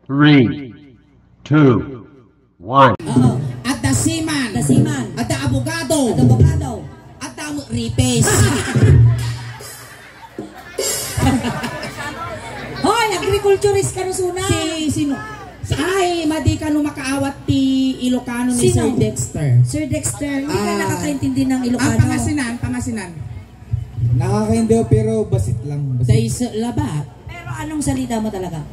3, 2, 1. Oo. At the seaman. The seaman. At the abogado. At abogado. At the ripes. Hoy, agriculturist ka suna. Sino? Ay, madi ka no makaawat ti Ilocano ni Sino? Sir Dexter. Sir Dexter, hindi ka nakakaintindi ng Ang Ilocano. Pangasinan. Nakakaintindi pero basit lang. Dahil Basit. sa labat. Pero anong salita mo talaga?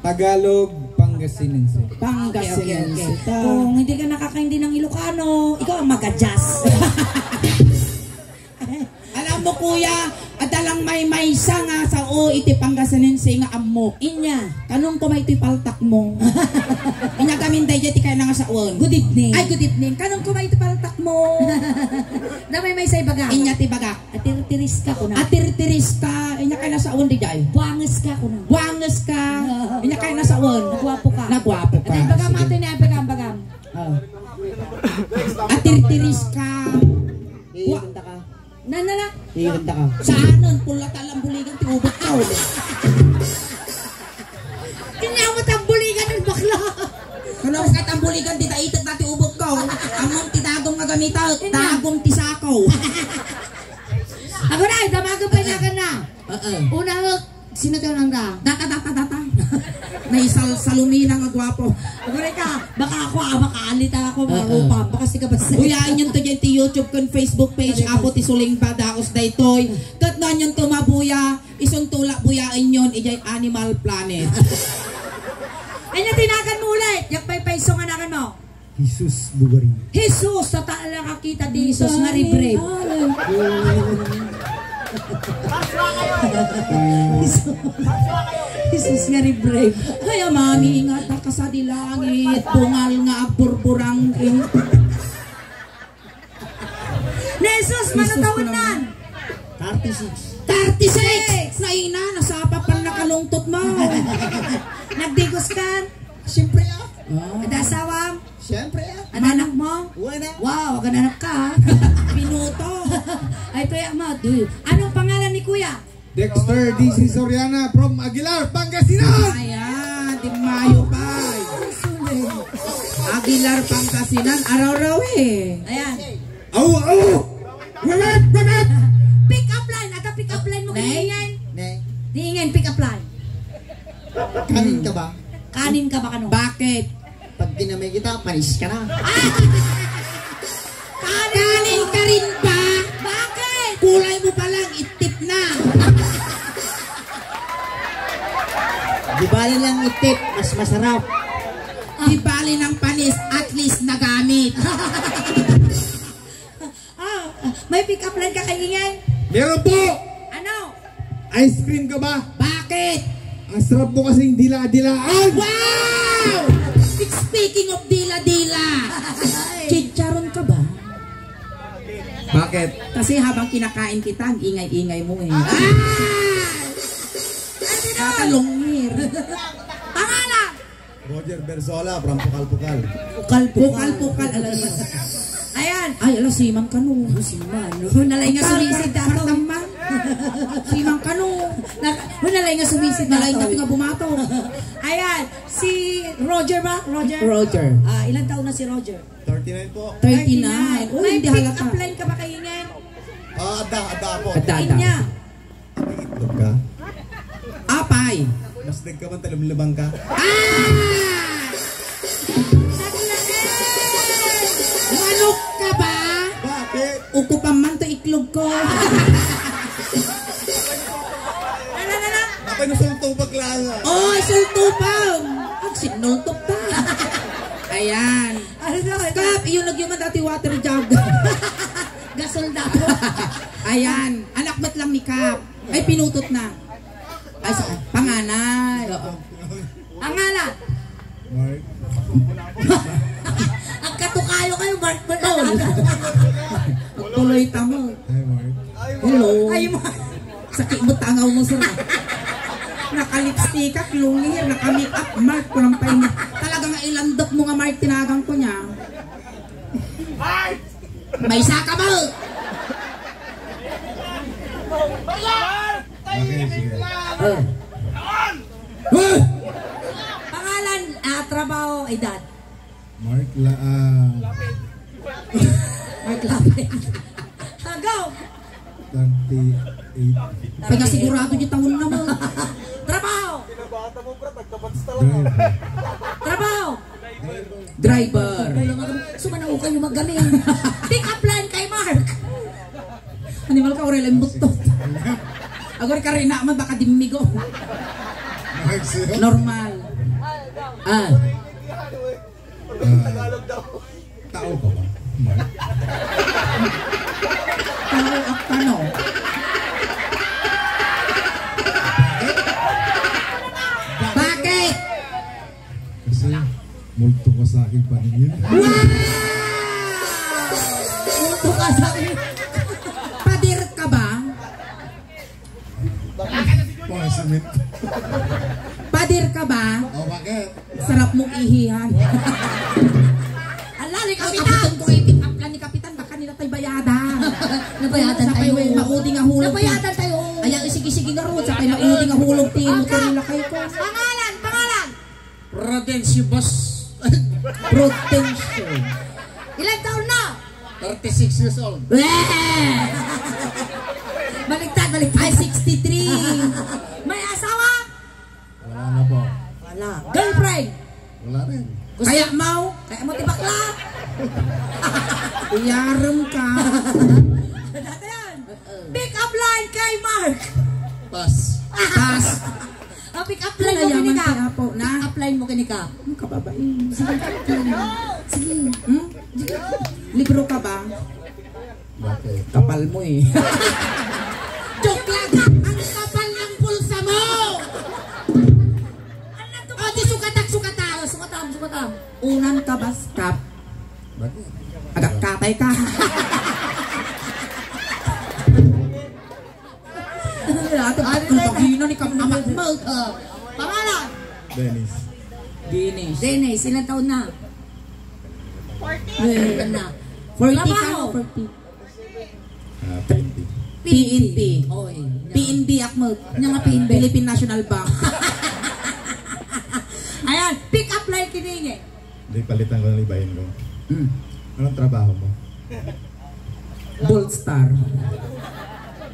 Tagalog, Pangasinense. Pangasinense. Kung hindi ka nakakaintindi ng Ilocano, ikaw ang mag-adjust. Alam mo kuya, adalang may maysa nga sa iti Pangasinense nga amok. Inya. Kanong ko may ito'y paltak mo. Inya gamin tayo ti kaya na nga sa on. Good evening. Ay, good evening. Kanong ko may ito'y paltak mo. Na may say baga. Inya ti baga. Atir-tiris ka ko na. Atir-tiris ka. Inya kaya na sa on di jay. Buwangas ka ko na. Buwangas ka. Inya kaya na sa on. Nagwapo ka. Nagwapo ka. At bagam ato ni bagam. Oh. Atir-tiris ka. Iikanta ka. Nanala. Iikanta ka. Saan nun? Pula talang buligan ti ubot ka. Kinamot ang buligan ng bakla. Kanong katambuligan ti daitat nati ubot ka. Among ti dagong nga gamita. Dagong ti sakaw. Ako na, damagan pa niya ka na. Una, sino ka lang na? Data. Naisal salumina nga gwapo. Ako na ka, baka makaalita ako, marupam. Baka si ka ba sa... Uyain yun to dyan ti YouTube kon Facebook page. Apo ti suling badaos daytoy. Kat na yun to mabuya. Isong tulak buyain yun. Ijay Animal Planet. Ay na tinakan mo ulit. Yung paypaysong anakan mo. Jesus Bugari. Jesus, totoo lang kakita di Jesus nga ribrave. Jesus nga ribrave. Kaya mami, ingat ka sa dilangit. Bungal nga burburang. Jesus, manatawin nan. 36. 36! Naina, nasapa pa nakalungtot mo. Nagdigos ka. Siyempre ah. Adasawam. Siyempre ah. Anak mo. Wala. Wow, aganak ka. Pinuto. Ay, kuya mo. Anong pangalan ni kuya? Dexter D. Soriana from Aguilar, Pangasinan! Ayan, di mayo pa. Aguilar Pangasinan, araw-raw eh. Ayan. Au! Walat! Pick up line. Ata pick up line mo kaingin. Diingin, pick up line. Kanin ka ba? Kanin ka ba kano? Bakit? Pag dinamay kita, panis ka na. Kanin ka rin ba? Bakit? Kulay mo pa lang, itip na. Di bali lang itip, mas masarap. Di bali ng panis, at least nagamit. May pick up line ka kaingin? Meron po! Ano? Ice cream ka ba? Bakit? Ang sarap mo kasing dila-dilaan! Wow! Speaking of dila-dila, chicharon ka ba? Bakit? Kasi habang kinakain kita, ang ingay-ingay mo eh. Kakalongir. Pangalan! Roger Berzola from Pukal-Pukal. Pukal-pukal. Ayan. Ay, ala, simang kanu. Simang. Nalay nga sumisid dato. Simang kanu. Nalay nga sumisid dato. Nalay nga bumato. Ayan. Si Roger ba? Roger? Roger. Ilan taon na si Roger? 39 po. 39. Uy, May hindi pick halata. up line ka ba kaingin? Ada po. Ada. Inya. Itlog ka. Apay. Mas nag ka man, talumlubang ka. Manok ka ba? Bakit? Ukupan man to iklog ko. Napay nasulto baklanga. Oh, sultupang. Ang sinultop ta. Ayan. Kap, yung nagyuman dati water jug. Gasol dato. Ayan. Anak ba't lang ni Kap? Ay, pinutot na. Ay, panganay. Oo. Pangalan. Mark. Ang katukayo kayo, Mark Bernal. Tuloy tamo. Hi, Mark. Hello. Ay mo. Sakit mo tangaw mo sir. Naka-lipstick, lungir, naka-makeup, Mark, kurang pa yun. Talaga nga ilandot mo nga, Mark, tinagang ko niya. May saka mo! Okay, sige. Pangalan, trabaho, edad. Mark Mark Lapid. Go! 38. Kaya sigurado yung taon na mo. Trabaho! Driver. Trabaho! Driver. Sumanaw kayo magaling. Pick up line kay Mark. Animal ka, Aurel, ang buto. Agor ka rin naman, baka dimigo. Mark sir. Normal. Ah. Tao ka ba? Mark? Tao at ano? Bakit? Kasi multo ka sa aking paningin. Multo ka sa akin. Padir ka ba? Mga simit. Padir ka ba? Oh, bakit? Sarap mong ihihan. Ala, ni Ang Kapitan! abutan ko kay pick up lang ni Kapitan, baka nila tayo bayadan. Nabayadan Sa tayo. kayo, maudi nga hulog. Nabayadan tayo. Ayan, sige nga ro, sa kayo maudi nga hulog. Tino ko nila kayo ko. Pangalan! Rodencio Boss. Protection. Ilang taon na? 36 years old. Baliktad. Ay, 63. May asawa? Wala na po. Wala. Girlfriend? Wala rin. Kaya mau, Kaya mo tibakla? iyaram ka. Dati yan. Pick up line kay Mark. Pass. Pas. Ang pick up line mo Yaman kinika. kaya po na. Pick up line mo kinika. Ano ka babae? Sige. Hmm? Libro ka ba? Bakit? Kapal mo eh. Joke lang. Ang kapal ng pulsa mo. Ano to? O, di sukatam. Unan ka baskap. Bakit? Agak katay ka. Ang pagino ni Kamamak mo. Pangalan? Dennis. Guinness. Dennis, ilang taon na? 40 na. 40 ka Trabaho? no? 40. 20. PNP. Oy. PNB akmo. Nga PNB. Philippine National Bank. Ayan, pick up line kiningi. Hindi, palitan ko ng ibahin ko. Mm. Anong trabaho mo? Bold Star.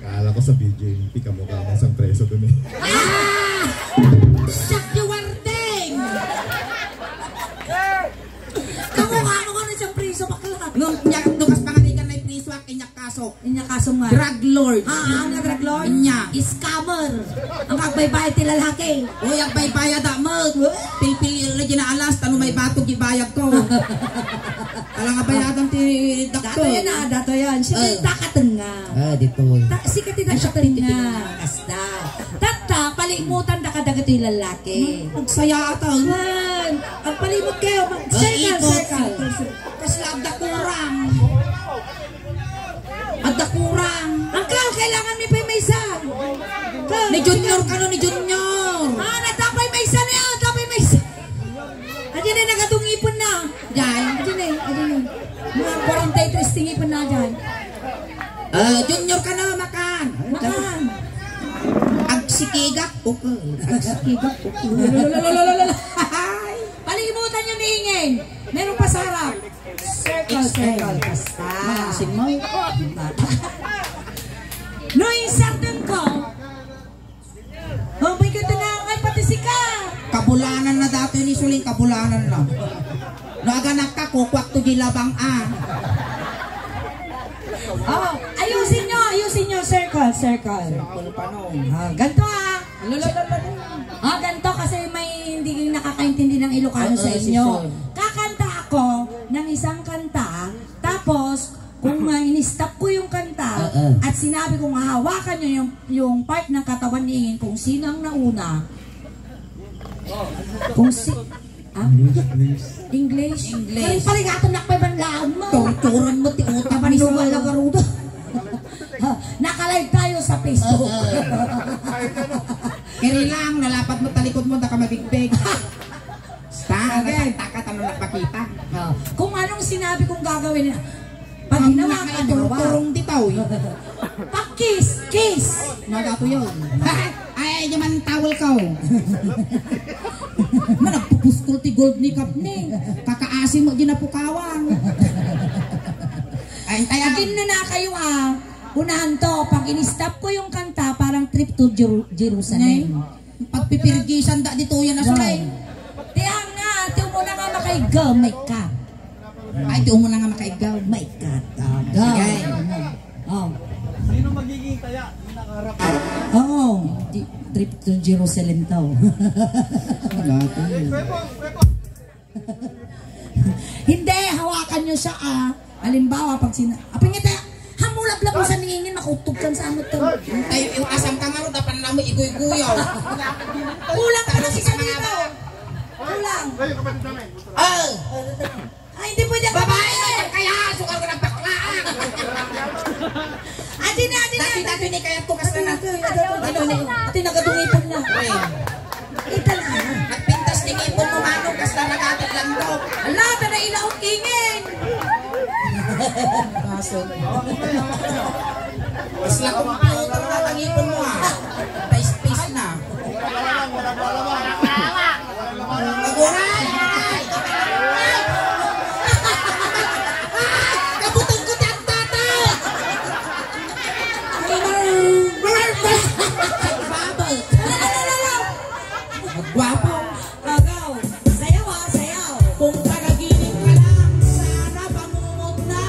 Kala ko sa BJ, pika mo ka ng isang preso dun eh. Jack Duwardeng! Kamukha mo ka na siyang priso bakla. Nung nyak dukas panganigan na ipriso ak inyak kaso. Inya kaso nga. Drug lord. Ang nga drug lord? Inya. Scammer. Ang kagbaybayad ti lalaki. Uy, ang baybayad mo. Pilpil lagi na alas, tano may batog ibayag ko. Alang nga bayadan ti Dato doktor. yan na, dato yan. Sige, takatan nga. Dito. Sige, tinakatan nga. Asta. Tata, palimutan da ka dagat yung lalaki. Nagsaya ata. Man, ang palimot kayo. Circle. Kasi agda kurang. Agda kurang. Angkal, kailangan may paymaysa. Ni Junior ka no, ni Junior. Natapay maysa niya, tapay maysa. Adyan na, nagatungipon na. Jai. Adyan na. Mga 43 tingipon na dyan. Junior ka na, makan. Makan. Agsikigak. Okay. Agsikigak. Okay. Palimutan yung niingin. Meron pa sa harap. Circle. Basta. Makasin mo. No, insartan ko. Oh my God, na ay pati si ka. Kabulanan na dati ni Suling, kabulanan na. Naganak ka, kukwak to gilabang Oh, ayusin nyo, circle. Ganto ganto kasi may hindi nakakaintindi ng Ilocano sa inyo. Kakanta ako ng isang kanta, tapos kung in-stop ko yung kanta at sinabi kong hawakan nyo yung part ng katawan niingin kung sino ang nauna. Kung si... English. English. Parigaton nakpay banlaon mo. Torturan mo, tiuta pa ni Panuwal na garudo. Nakalive tayo sa Facebook. Kiri lang, nalapat mo talikod mo, naka mabigbig. Takat, ano nakakita. Kung anong sinabi kong gagawin, pag ginawa ka, Turong ditaw. pag kiss. Nagato yun. Ay, Ay, yaman tawel ko. Managpupuskol ti gold ni Kapning. Kakaasim mo ginapukawang. Ay, kaya Agin na kayo Unahan to, pag in-stop ko yung kanta, parang trip to Jerusalem. pagpipirgisan da dito yan na sulay. Tiyan nga, tiyo mo na nga makaigaw, my God. Ay, tiyo mo na nga makaigaw. My God. Sige. Oh. Sino magiging taya? Yung nakaharap. Oo. Trip to Jerusalem to. Hindi, hawakan nyo siya Halimbawa, pag aping ito, hamulab-lab mo sa ningin, makutugkan sa amot to. Ay, yung asam kamaro, dapat na mo igoy-guyaw. Kulang ka kasi sa dito. Kulang. Ay, hindi pwede ako. Babae naman kaya, sukal ko ng baklaan. Adi na. Dati ni kaya tukas na Ito nagadungipon na. Ito na. nagpintas ni ipon mo manong, kas na nagagat lang daw. Ala, tara ilaot ingin. Kaso. Mas lang computer na ang ipon mo Space na. Naguray! Kabutong ko dyan, tatay! Bubble! Magwapo! Agaw. Sayaw sayaw. Kung panaginip ka lang, sana pamumot na!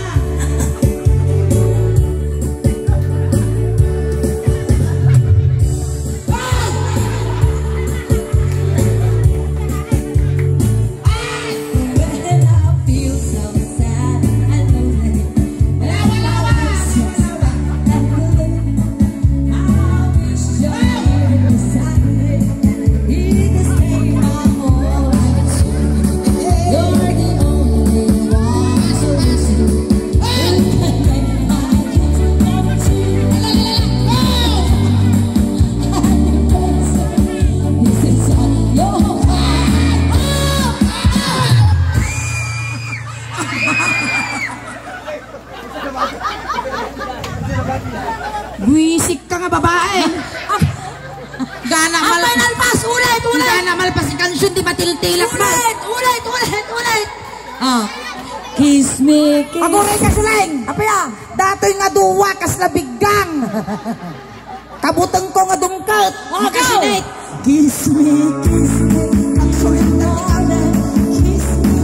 When I feel so sad and lonely, Lawa-lawa! I wish you're here beside me. In this game I'm all you're the only one to listen. And I can't come to this is on your Buisik ka nga babae! Gana Ang final pass, ulit! Gana malpas si kansyon, di ba tiltilak na? Ulit! Kiss me, kiss Paguray ka suleng! Apaya? Datoy nga duwa kas nabiggang! Kabutang ko nga dungkat! Kasinit! Kiss me, ang sulit na tingnan. Kiss me,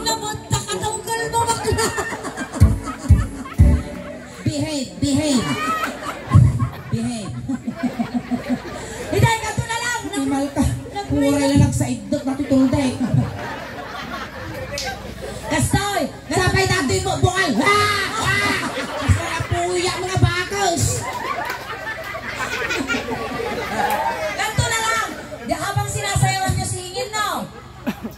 namunta ka daw kalbo bakla. Behave! Hiday ka to na lang. Imal ka! Puray lang sa idot natutulday! Kastoy! Sabay natin mo bungal! Mas mga puya mga bakos! Ganto na lang. Di habang sinasayawan nyo si Hingin, no?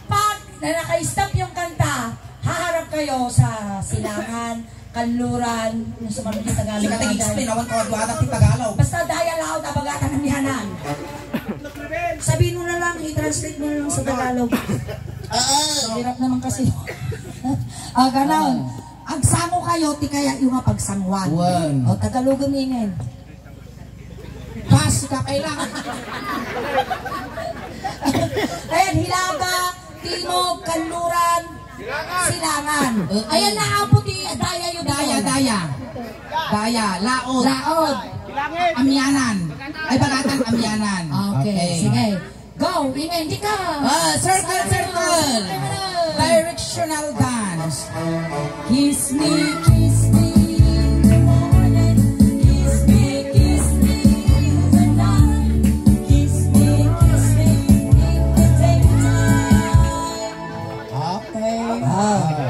Pag naka-stop yung kanta, haharap kayo sa silangan, kanluran, yung sa mga Tagalog. Sika tag-explain, awan kawadwada ti Tagalog. Basta daya laot, abagatan ng yanan. Sabihin mo na lang, i-translate mo na lang sa Tagalog. Hirap naman kasi. Ganon. Agsango kayo, ti kaya yung pagsangwan. Wan. O, Tagalogan ingin. Pas ka kailangan! Ayan, Hilaga, Timog, Kanluran, Silangan. Ayan na apo ti daya yung Daya, laod, amyanan. Ay, bagatan amyanan. Okay, sige. Go, ingay, hindi ka. Circle. Directional dance. Kiss me in the morning. Kiss me in the night. Kiss me in the daytime. Okay.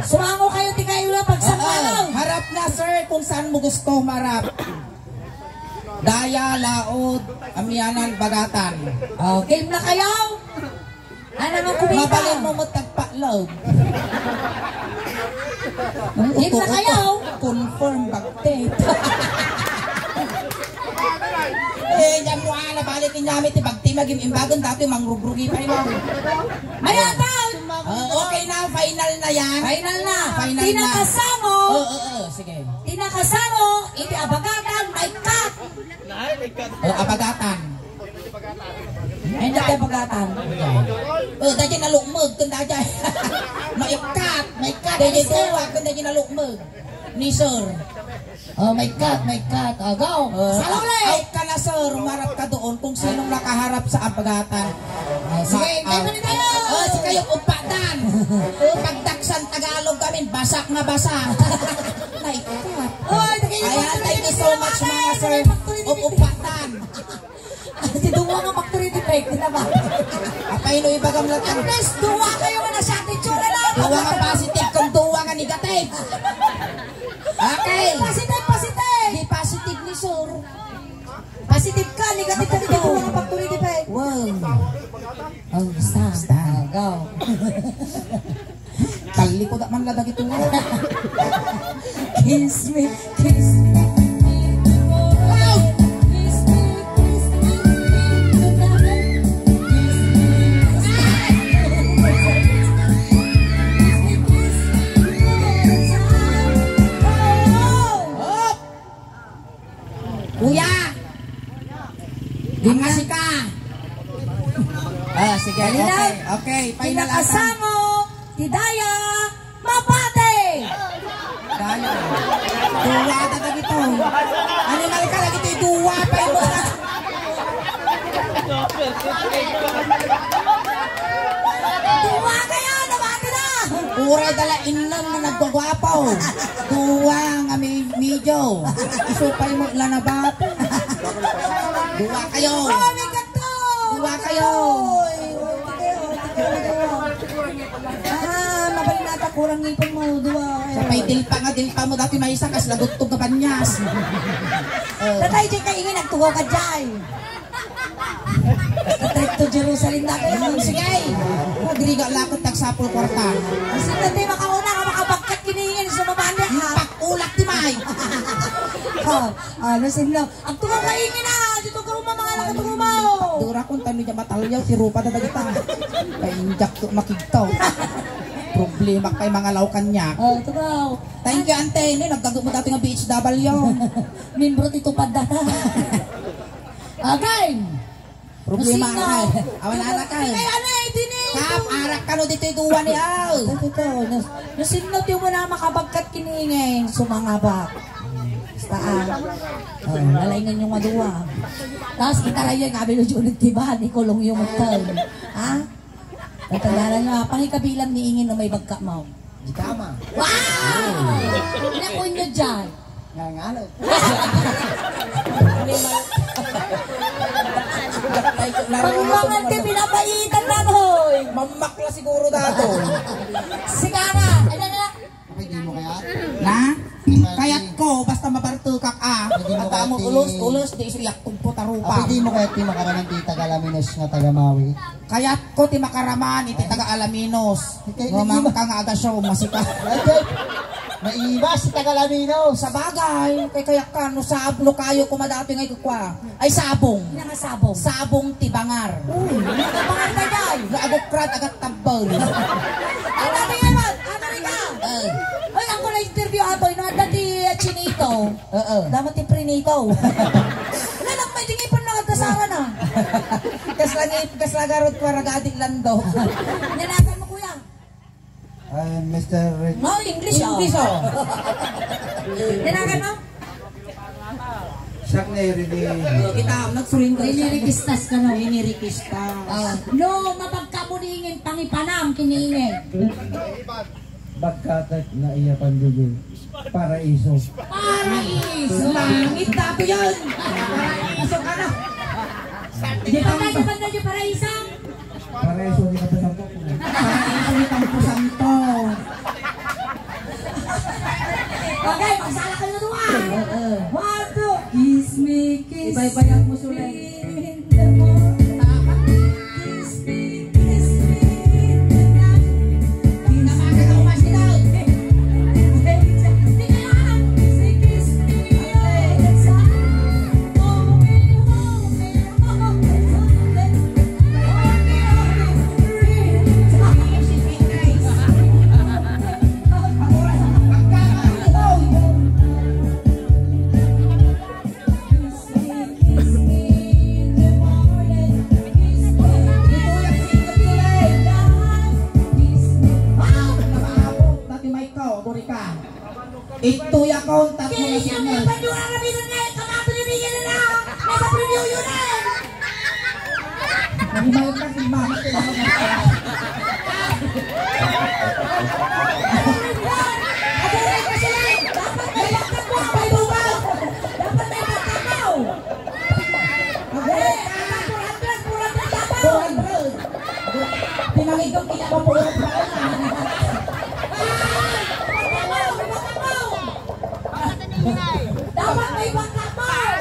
Sumango kayo, di kayo lang pagsangalaw. Harap na, sir, kung saan mo gusto marap. Daya, laod, amyanan, bagatan. Game na kayo. Ano naman kumita? Mabalin mo tagpa-love. Game na kayo. Confirm bagte. Jam mo ala balikin namin ti pagtimagim imbagon dati mangrugrugi pa rin. Ayan daw! Okay na, final na yan. Final na! Final na. Tinakasamo! Sige. Tinakasamo! Iti abagatan, may cut! Abagatan. Ay, hindi abagatan. Dahil nalukmag, kanda dyan. May cut. Dahil tuwa, kanda dyan nalukmag. Ni sir. May cut. Go! Salong out ka na sir, umarap ka doon kung sinong nakaharap sa abagatan. Sige, kayo na tayo! Si kayo upatan. Pagdaksan Tagalog kami, basak na basak. Naikat. Ayan, thank you so much mga sir. Upatan. Si Duwa nga factory defect, di ba? Apay no ibagam lang. Unless Duwa kayo nga nasa ating tsura lang! Duwa nga positive kung duwa nga negative. Okay. Positive! Di positive ni sir. Positive ka, negative ka dito Duwa nga factory defect. Wow. Basta. Go. Kali ko da man ladag ito. Kiss me, kiss me. Kuya! Dingasih ka! Sige. Okay. Final ata. Tinakasamo, Tidaya, Mabate! Daya. Duwa dadag ito. Animal ka lagi ito duwa pa ito. Duwa kayo, nabati na! Uray dala inom na nagwagwapaw. Duwa nga medyo. Isupay mo ilan na ba? Duwa kayo. Oh, may ganto! Duwa kayo. Mabalik nata, kurang ngipon mo, Duwa. Sapay dilpa mo dati may isa kas lagutog ka panyas. Tatay, dyan kaingin, nagtugaw ka dyan. Trip to Jerusalem na kayo. Sige. Diriga lakot tagsapol kwarta. Kasi natin makauna ka makabagkat kiningin sa mabanda ha. Pakulak ti may. Ano sinlo? Ang tugaw kaingin na. Dito ka mga lakatugaw mo. Dura kung tanong niya matalyaw, si Rupa na dagita. Kainjak to makigtaw. Problema kay mga laukan niya. Tugaw. Thank you, ante. Nagdago mo dati nga BHW. Mimbro tito padata. Okay. Problema Masino? ka. Awan anak ka. Kaya ano eh, dini. Kap, arak ka no dito ituwa ni Al. Ito. Nasinot yung mo na makabagkat kiningin. Sumangabak. Basta nalaingan yung maduwa. Tapos kita rin yung gabi ng unit diba? Ni kulong yung mutal. Ha? Natagalan nyo, pangikabilang niingin na may bagka mo. Di tama. Wow! Nakuin nyo dyan. Ngangalo. Pagmangan di pinapaitan na hoy. Mamakla siguro dato. Sigara. Ano na? Pwede mo kaya? Na? Kayat ko, basta mabarto kak Pwede mo At mo kaya ulos, di isiyak tugpo tarupa. Pwede mo kaya makaroon ng tita Galaminos nga taga Maui. Kayat ko ti makaraman, iti taga Alaminos. Ngomang ka nga agasyo, masika. Maiba si taga Galaminos. Sa bagay, kay kayak ka, no sablo kayo kumadati ngay kukwa. Ay sabong. Pinangasabong. Sabong tibangar. Nakabangan ka dyan. Naagokrat agat tabal. Ano rin naman? Ano rin ka? Ay, ako na-interview ato. Inada ti Chinito. Damat ti Prinito. Wala lang, may dingipon na kagkasama na. Kaslagarot ko ragadik lando. Nanagan mo kuya. Mr. No, English oh. English oh. Nanagan mo? Siyak na yun Kita nagsuling ko. Inirikistas ka no. Inirikista. No, mapagkamuningin pangipanam kiniingin. Bagkatat na iya pandugin. Paraiso. Paraiso. Langit dato yun. Pasok ka na. Di ba tayo ba na yung paraiso? Paraiso di ka pa Tampo santo. Okay, magsala ka na doon. One, two. Kiss me, kiss me. Ibay-bayan mo sulay. in the morning. Kiss me, kiss me tonight. Kiss me. Kiss me all the time. Oh, mga sinay. Pandura kami na ngayon. Kamapililigyan na lang. Nasa preview yun na. Nahimayot lang si mama ko lang mga Aburay ka sila. Dapat may pagkakaw. May buwaw. Dapat may pagkakaw. Okay. 400. Pinangig ko pinapapulot pa ka na. Dapat may pagkakaw.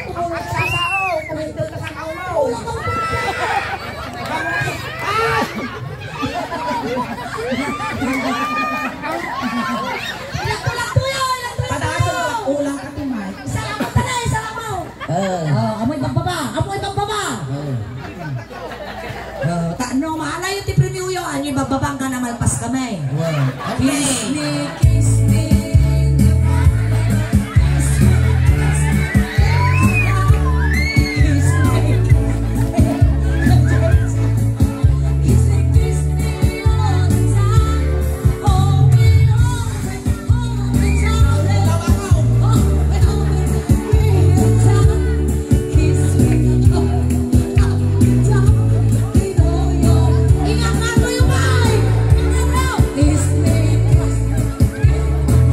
Tumulong sa sao. Kumindol ka sa kaulo. Padasan ka ulang ka timay. Salamat na lang. Salamat. Amoy pagbaba. Amoy pagbaba. Taano, maala yung tipremyo yun. Ano yung bababang ka na malpas kami. Kiss me, kiss me. Ingat na to yung bay! Kiss me, kiss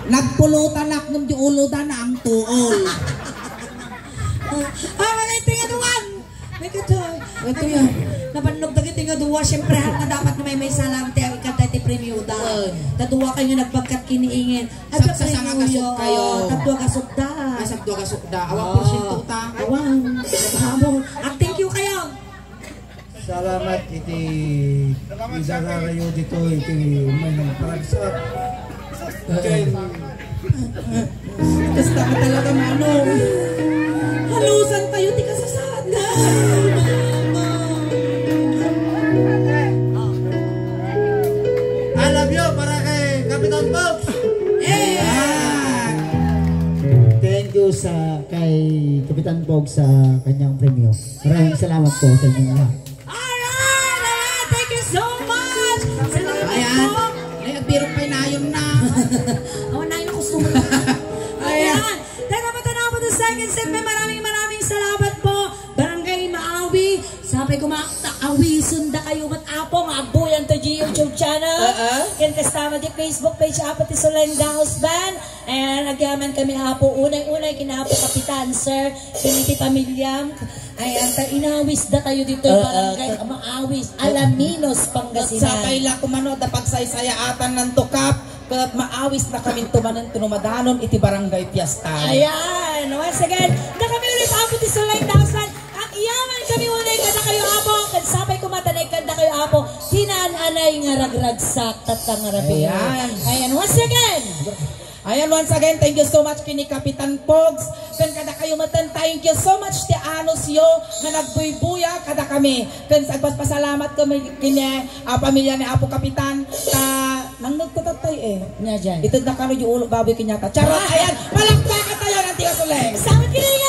Nagpulutan ak nung diulutan na ang tuol. May tingaduan! May katoy! Ito yan. Napanog na tingaduwa. Siyempre, na dapat na may salang tayo ikatay ti premio da. Tatuwa kayo nagpagkat kiniingin. At Sa sanga kasok kayo. Tatuwa kasok da. Asabdo ka sukda. Awang porsyento ta. Awang. Naghamon. At thank you kayo. Salamat iti izararayo dito iti umay ng paragsak. Basta ka talaga manong. Halusan tayo ti kasasada. I love you para kay Kapitan Box. Thank you sa kay Kapitan Bog sa kanyang premyo. Maraming salamat po sa inyong lahat. Alright! Thank you so much! Salamat Ayan. po! Ay, agbirong pinayom na. Awan na yung customer. Ayan. Tanaw po the second segment. Maraming salamat po. Barangay Maawi. Sabi ko Maawi, sunda kayo matapong. Agbuyan to YouTube channel. Yan kasama di Facebook page apo ti Solen House Band. Ayan, nagyaman kami apo. Unay kinapo Kapitan Sir. Kiniti Pamilyam. Ayan, inawis da kayo dito. Barangay Maawis. Alaminos, Pangasinan. Sabay la kumano da pagsaysayatan ng tukap. Kat maawis na kami tumanan tunumadanon iti barangay Fiesta. Ayan, once again, na kami ulit apo ti Solen House Band. Ang iyaman kami unay kada kayo apo. Kansapay kumatanay kada kayo apo. Tinaan-anay nga ragragsak at kangarabi. Ayan. Ayan, once again. Ayan, once again, thank you so much kini Kapitan Pogs. Kan kada kayo matan, thank you so much ti anos yo na nagbuybuya kada kami. Kan sagpas pasalamat kami kini pamilya ni Apo Kapitan ta nang nagkutatay Nya dyan. Ito na kano yung ulo baboy kinyata. Charot, ayan, palakpakan tayo ng tigas ulit. Sama kini